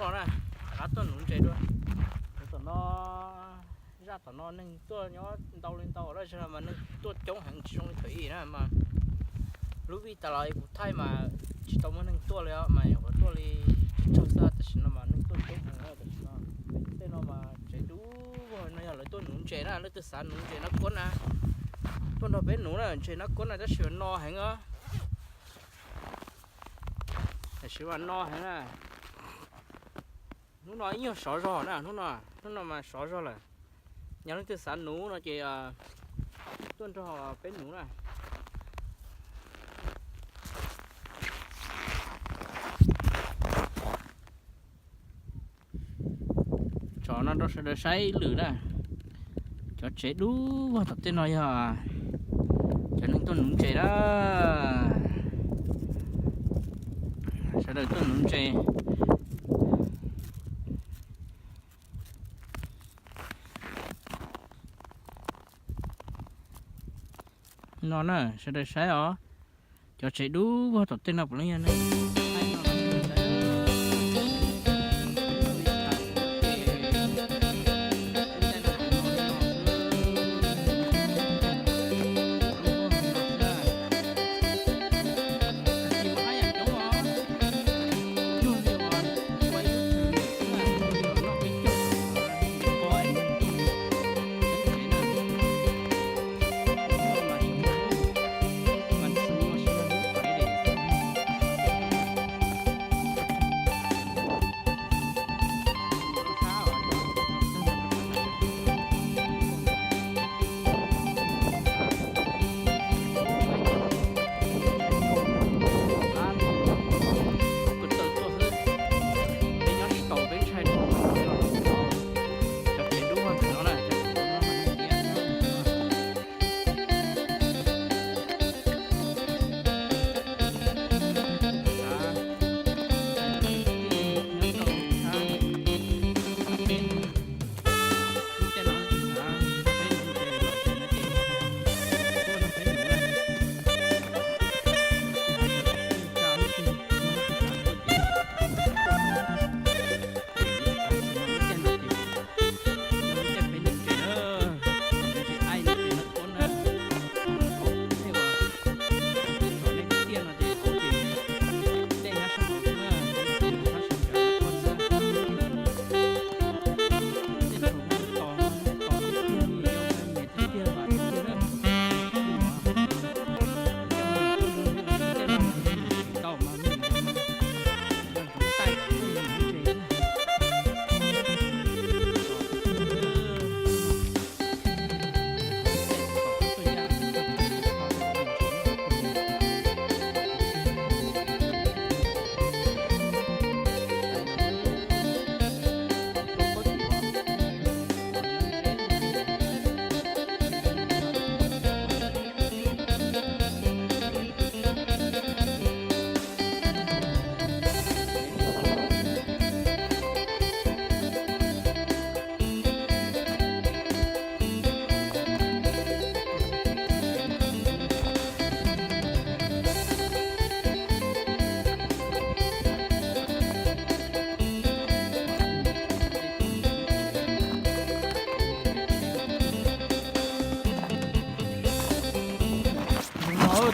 No na, rov qab tuaj nuv ntses dua. Tom no, zaj tom no neeg tuaj nyob ntau li ntau lawm, mas neeg tuaj coob heev tsis zoo li thaum ub na mas. Lub vij tas los kuv thaij mas tsis tau muaj neeg tuaj li os, mas nyuam qhuav tuaj li tsawg xwb, tam sim no mas neeg tuaj coob heev lawm tam sim no. Tej no mas tsev dub vog no yog lawv tuaj nuv ntses na, leej twg xav nuv ntses nab kuab na, tuaj nrog peb nuv na, ntses nab kuab na tab sis mas no heev os. Tam sim mas no heev na. Hnub no ib nyuag sov zog na, hnub no, hnub no mas sov zog lawm. Yog leej twg xav nuv no ces tuaj nrog peb nuv na. Tso no rau sawv daws saib ib lwm na. Cov tsev dub vog tom tej no yog cov neeg tuaj nuv ntses na. Sawv daws tuaj nuv ntses. No na, sawv daws saib os. Cov tsev dub vog tom tej no puav leej yog neeg.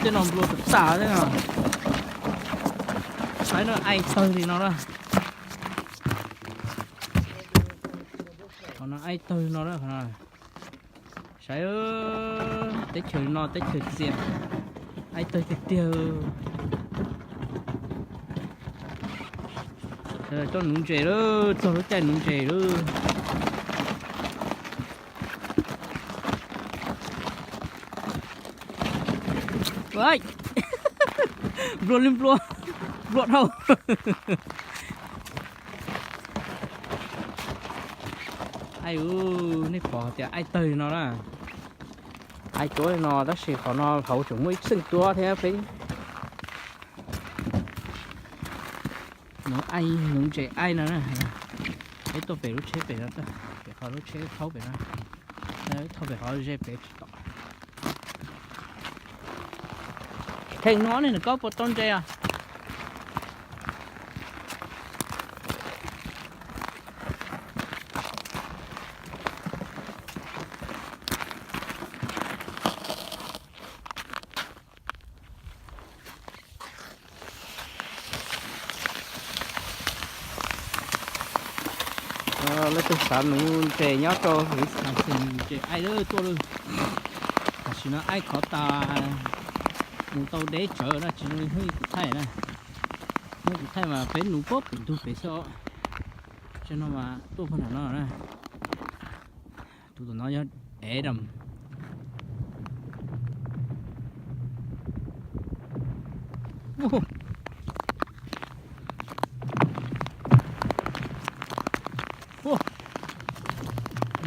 Tej no nplua tas tas thiab no. Saib no, aib tawg li no na. Qhov no aib tawg no na. Saib, teb chaws no teb chaws txias, aib tawg tiag tiag. Sawv daws tuaj nuv ntses lawm, txog lub caij nuv ntses lawm. Nplua li nplua, nplua dhau. Aib, nej pom tias aib tawg li no na. Aib tuab li no tab sis qhov no hauv tseem muaj ib xeej tuab thiab peb. Nuv aib, nuv ntses aib no na. Peb tuaj pem lub tsheb pem no, pem qhov lub tsheb thaub pem no, thauj pem qhov ze pem tsis tom. Tsis kheej no ne, nws koj puas tau ntses os? Leej twg xav nuv ntses nyob rau Wisconsin ces aib lawm tuaj lawm. Tam sim no aib khov tas, mus tau deb tsawv na, tsis zoo li hnub ib kuv thaij na. Hnub kuv thaij mas peb nuv pob pem ntug pem xwb os. Tsam no mas tuaj puag nram no na. Tus tom no yog Adam.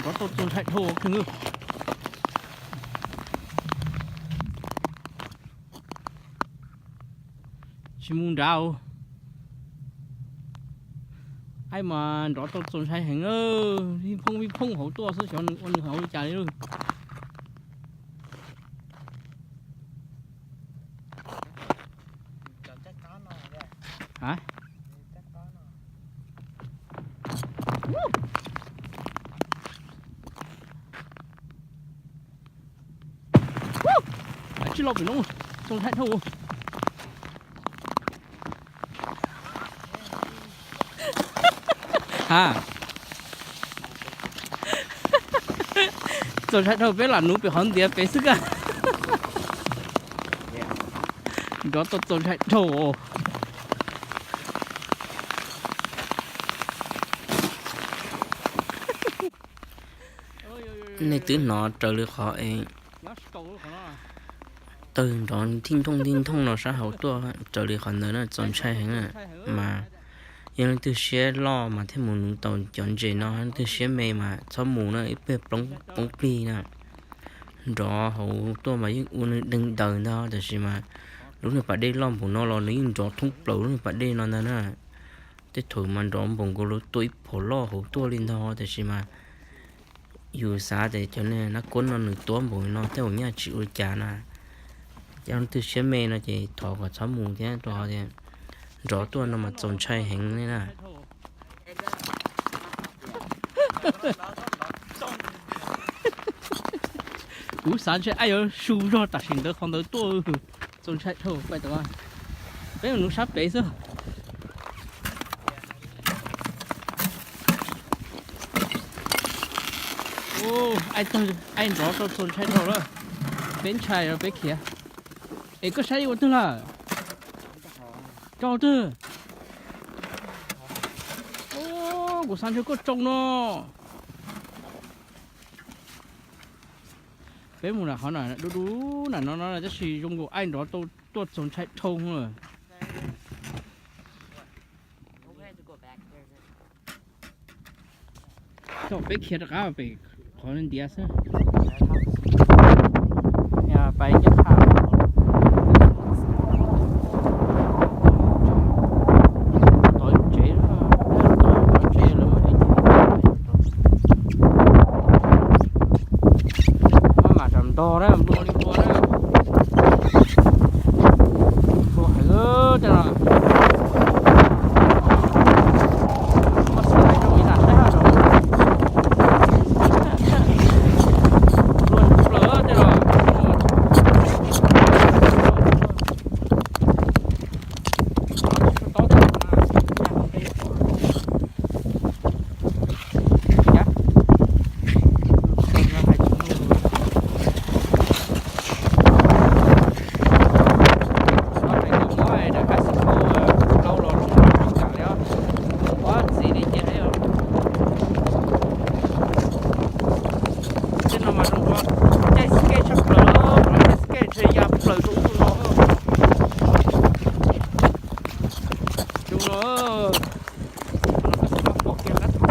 Nrov tau txaus ntshai dhau kiag. Tsis mus nrad. Aib mas nrov tau txaus ntshai heev, vij phooj vij phooj hauv tuaj xwb, xyov nws ua nws hauv li cas li lawm. Tsis los pem no, txaus ntshai dhau. Ha, txaus ntshai dhau peb lam nuv pem qhov ntiav pem xwb kag. Nrov tau txaus ntshai dhau. Nej twb hnov raws li qhov es tawg nrov thij ntooj thij ntooj no sab hauv tuaj, raws li qhov ntawd na, txaus ntshai heev na. Mas yog leej twg siab loj mas thiaj mus nuv tau cov ntses no, leej twg siab me mas txhob mus na, ib pliag poob plig na. Nrov hauv tuaj mas yeej ua nws deeg daws ntag, tab sis mas lub niag pas dej loj npaum no los nws yeej nrov thoob plaws lub niag pas dej no ntag na. Tej thaum mas nrov npaum nkaus lub tuaj ib phom loj hauv tuaj li ntag, tab sis mas yus xav tias cov niag nab kuab no nws tuab npaum no tej zaum nyaj tsis ua cas na. Cov leej twg siab me no ces thov kom txhob mus thiab, rau qhov tias nrov tuaj no mas txaus ntshai heev li na. Kuv xav ntshe aib yuav su zog tam sim ntawd qhov ntawd tuaj, txaus ntshai dhau. Peb mus nuv sab pem xwb. Aib nrov tau txaus ntshai dhau lawm. Peb ntshai los peb khiav. Es koj saib ua twg lawm? Rau twg? Kuv xav ntshe koj tsoo no. Peb mus nram qhov na, dub dub nram no no tab sis zoo nkaus aib nrov tau tuaj txaus ntshai dhau lawm. Thaum peb khiav rov qab pem qhov ntiav xwb. Pais nyob qha tov tsev, tov tsev lawv muab ev, maj mam tsam ntog na, nplua li nplua na. Nplua heev tej no. Muab xav zoo ib nta saib ha zoo. Nplua plaws tej no. Tej no mas zoo dua, caij skate tshaj plaws, caij skate ntshe ya plaws rau ub rau no. Zoo no, no tab sis mas pom kiag qab thau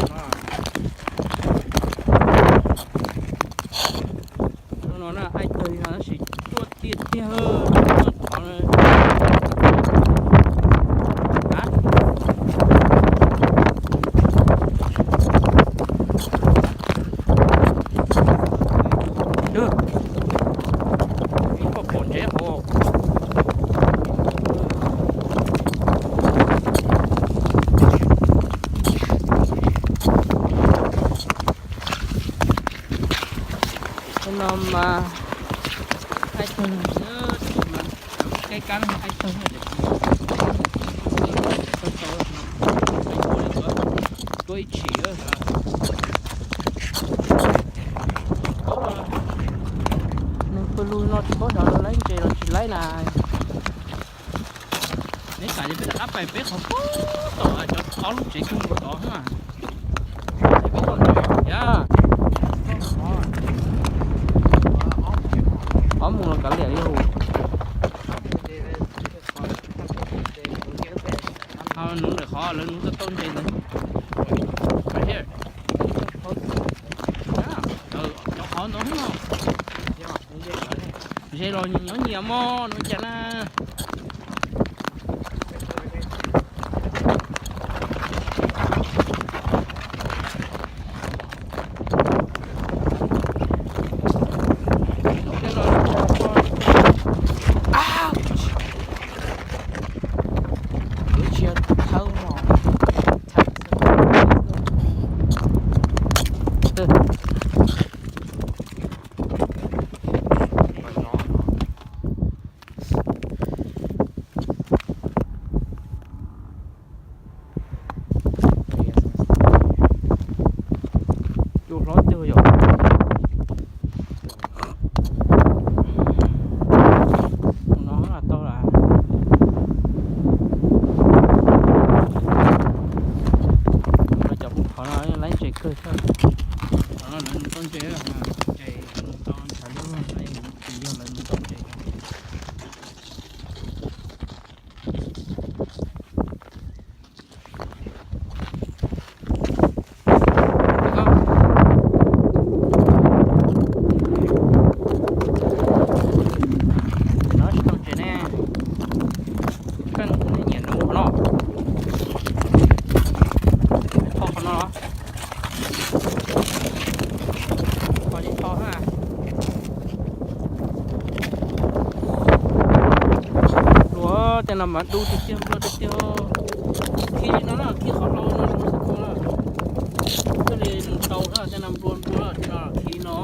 no. No na, aib tawg li no tab sis tuaj tiag tiag, tuaj thov. Ib pom pom ntsev hauv. Tej no mas aib tawg, tsis mas kaib kab aib tawg. Ib tshim, nws pw lug no tsis paub xyov lawv laib ntses los tsis laib na. Neb xav tias peb rov qab pais peb qhov pub tom cov ob lub tsev kawg nkaus tod na. Ob mus los kav liam li hus. Nuv lawm qhov lawv nuv tau tau ntses ntawd. Cov qhov ntawd no ze los nyob nyias mog no cas na. Cua hlob tiag yom. No tau lawm. Cov qhov no laib ntses kawg thiab. Qhov no lawv nws tau ntses, ntses nws tau ntshav lub, yog lawv nws tau ntses. No tsis tau ntses ne, koj nyiam nuv qhov no, qhov no los, qhov li qhov na. Luag tej no mas dub tiag tiag, nplua tiag tiag. Khi li no na, khi qhov hlau no, coj li nws tau na, tej no nplua nplua tej no khi no.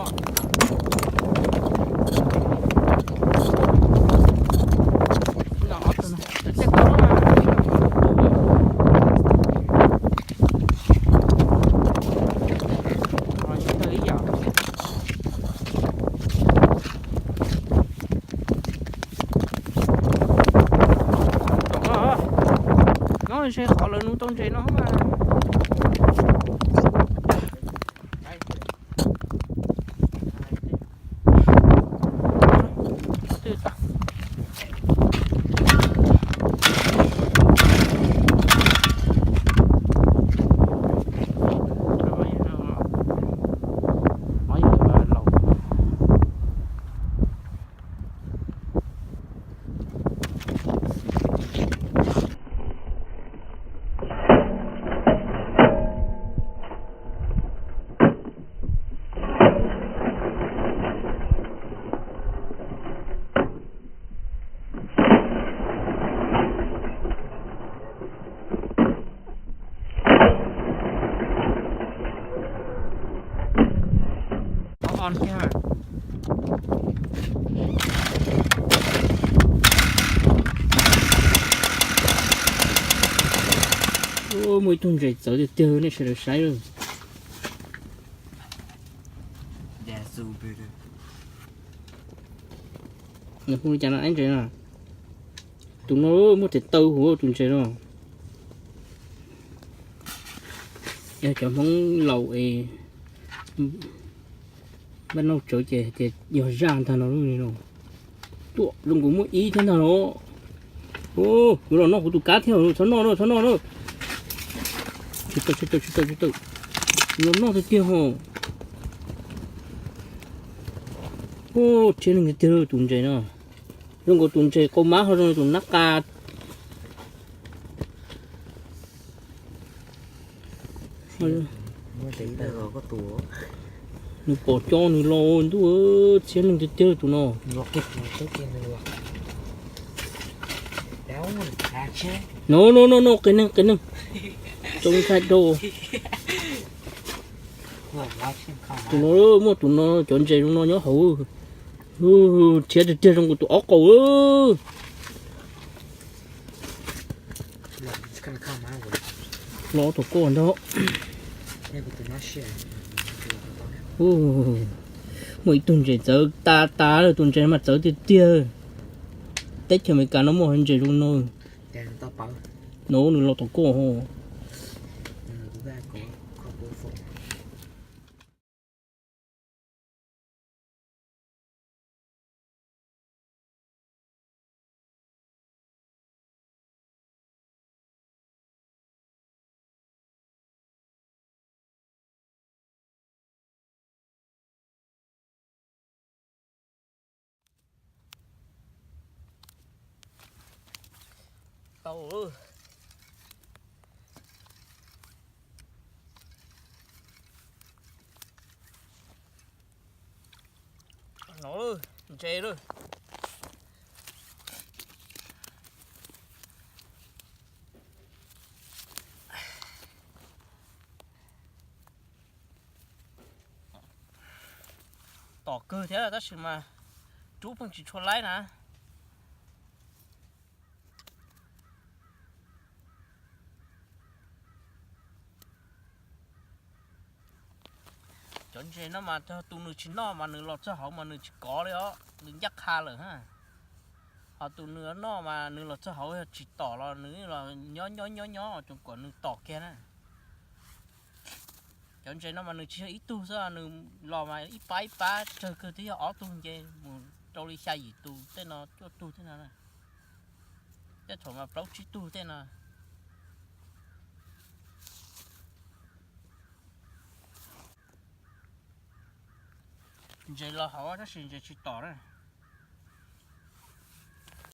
No ntshe qhov lawv nuv tau ntses no mas. Muaj ib tug ntses txawv tiag tiag, nej sawv daws saib lawm. Nws hu li cas no, ib ntses no. Tus no muaj tes taw huv tus ntses no. Yog cov Hmoob laus es npaj nauj tsawv ces tias yog zaj ntag no li no. Tuaj zoo nkaus muaj ib thiab ntag no. Yuav los noj kuv tus kab thiab, txhob noj na, txhob noj na. Tsis tau, tsis tau, tsis tau, tsis tau. Los noj tiag tiag ho. Rhiab neeg tiag tiag tus ntses no. Zoo nkaus tus ntses qau mab ho zoo li tus nab qa. Nws pom co nws los ntuj, rhiab neeg tiag tiag tus no. No no no no, qias neeg qias neeg. Tau ntshai dhau. Tus no, muaj tus no, cov ntses zoo no nyob hauv. Rhiab tiag tiag zoo nkaus tus ob qau. Los tus koj ntag. Ub, muaj ib tug ntses txawv tas tas lawm, tus ntses mas txawv tiag tiag. Teb chaws Amelikas no muaj ntses zoo no. No nws los tom koj ho. Tau. No, ntses lawm. Tom kawg thiab tab sis mas rub pheej tsis tshua laib na. Cov ntses no mas tus nws tsis noj mas nws los txog hauv mas nws tsis kov li os, nws ncaj qha lawm ha. Ho tus nws noj mas nws los txog hauv yog tsis tom los nws los nyob nyob nyob nyob tsoom kom nws tom kiag na. Cov ntses no mas nws tsis yog ib tug xwb, nws los mas ib pab ib pab tsawg kawg twb yog ob tug nce mus rau li xya yim tus tej no, cuaj tug tej no na. Tej thaum mas plaub tsib tug tej no. Ntses los hauv tab sis ntses tsis tom na.